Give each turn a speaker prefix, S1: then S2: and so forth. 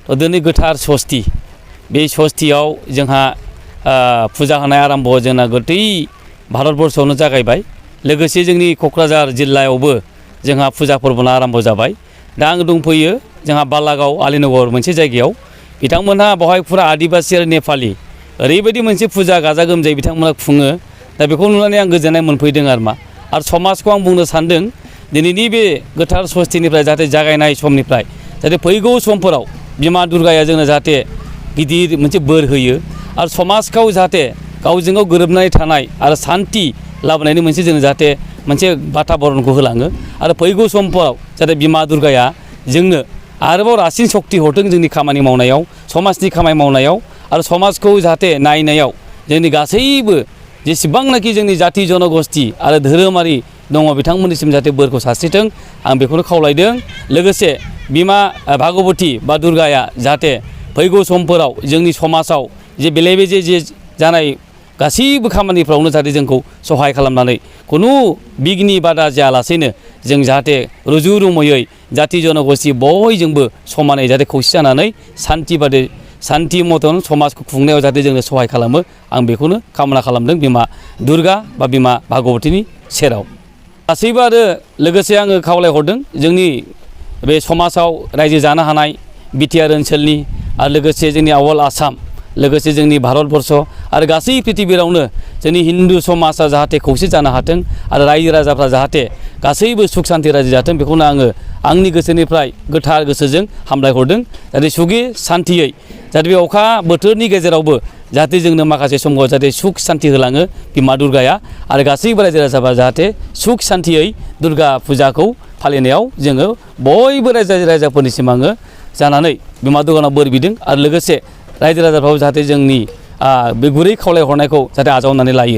S1: दिनै गोथार सस्ति बे सस्तियाव जोंहा फुजा होनाय आरम्भ जोंना गोदै भारतबर्षआवनो जागायबाय लोगोसे जोंनि क'क्राझार जिल्लायावबो जोंहा फुजा फोरबोना आरम्भ जाबाय दा आं दंफैयो जोंहा बालागाव आलिनगर मोनसे जायगायाव बिथांमोनहा बेवहाय फुरा आदिबासि आरो नेपालि ओरैबायदि मोनसे फुजा गाजा गोमजायै बिथांमोना खुङो दा बेखौ नुनानै आं गोजोननाय मोनफैदों आरो समाजखौ आं बुंनो सानदों दिनैनि बे गोथार सस्तिनिफ्राय जाहाथे जागायनाय समनिफ्राय जाहाथे फैगौ समफोराव बिमा दुर्गाया जोंनो जाहाथे गिदिर मोनसे बोर होयो आरो समाजखौ जाहाथे गावजों गाव गोरोबनानै थानाय आरो शान्ति लाबोनायनि मोनसे जों जाहाथे मोनसे बाताबरणखौ होलाङो आरो फैगौ समफोराव जाहाथे बिमा दुर्गाया जोंनो आरोबाव रासिन सक्ति हरथों जोंनि खामानि मावनायाव समाजनि खामानि मावनायाव आरो समाजखौ जाहाथे नायनायाव जोंनि गासैबो जेसेबांनाखि जोंनि जाति जनगोष्ठी आरो धोरोमारि दङ बिथांमोननिसिम जाहाथे बोरखौ सारस्रिथों आं बेखौनो खावलायदों लोगोसे बिमा भागवती बा दुर्गाया जाहाथे फैगौ समफोराव जोंनि समाजाव जे बेले बेजे जे जानाय गासैबो खामानिफ्रावनो जाहाथे जोंखौ सहाय खालामनानै खुनु बिघ्नि बादा जायालासेनो जों जाहाथे रुजु रुमैयै जाति जनगोष्ठी बयजोंबो समानै जाहाथे खौसे जानानै शान्ति मतन समाजखौ खुंनायाव जाहाथे जोंनो सहाय खालामो आं बेखौनो कामना खालामदों बिमा दुर्गा बा बिमा भागवतीनि सेराव गासैबो आरो लोगोसे आङो खावलायहरदों जोंनि बे समाजाव रायजो जानो हानाय बिटिआर ओनसोलनि आरो लोगोसे जोंनि अल आसाम लोगोसे जोंनि भारतबर्ष आरो गासै पृथिबीरावनो जोंनि हिन्दु समाजा जाहाथे खौसे जानो हाथों आरो रायजो राजाफ्रा जाहाथे गासैबो सुख शान्ति रायजो जाथों बेखौनो आङो आंनि गोसोनिफ्राय गोथार गोसोजों हामलायहरदों जाहाथे सुखि शान्तियै जाहाथे बे अखा बोथोरनि गेजेरावबो जाहाथे जोंनो माखासे समाव जाहाथे सुख शान्ति होलाङो बिमा दुर्गाया आरो गासैबो रायजो राजाफ्रा जाहाथे सुख शान्तियै दुर्गा फुजाखौ फालिनायाव जोङो बयबो रायजो राजाफोरनिसिम आङो जानानै बिमा दुर्गानाव बोर बिदों आरो लोगोसे रायजो राजाफ्राबो जाहाथे जोंनि बे गुरै खावलायहरनायखौ जाहाथे आजावनानै लायो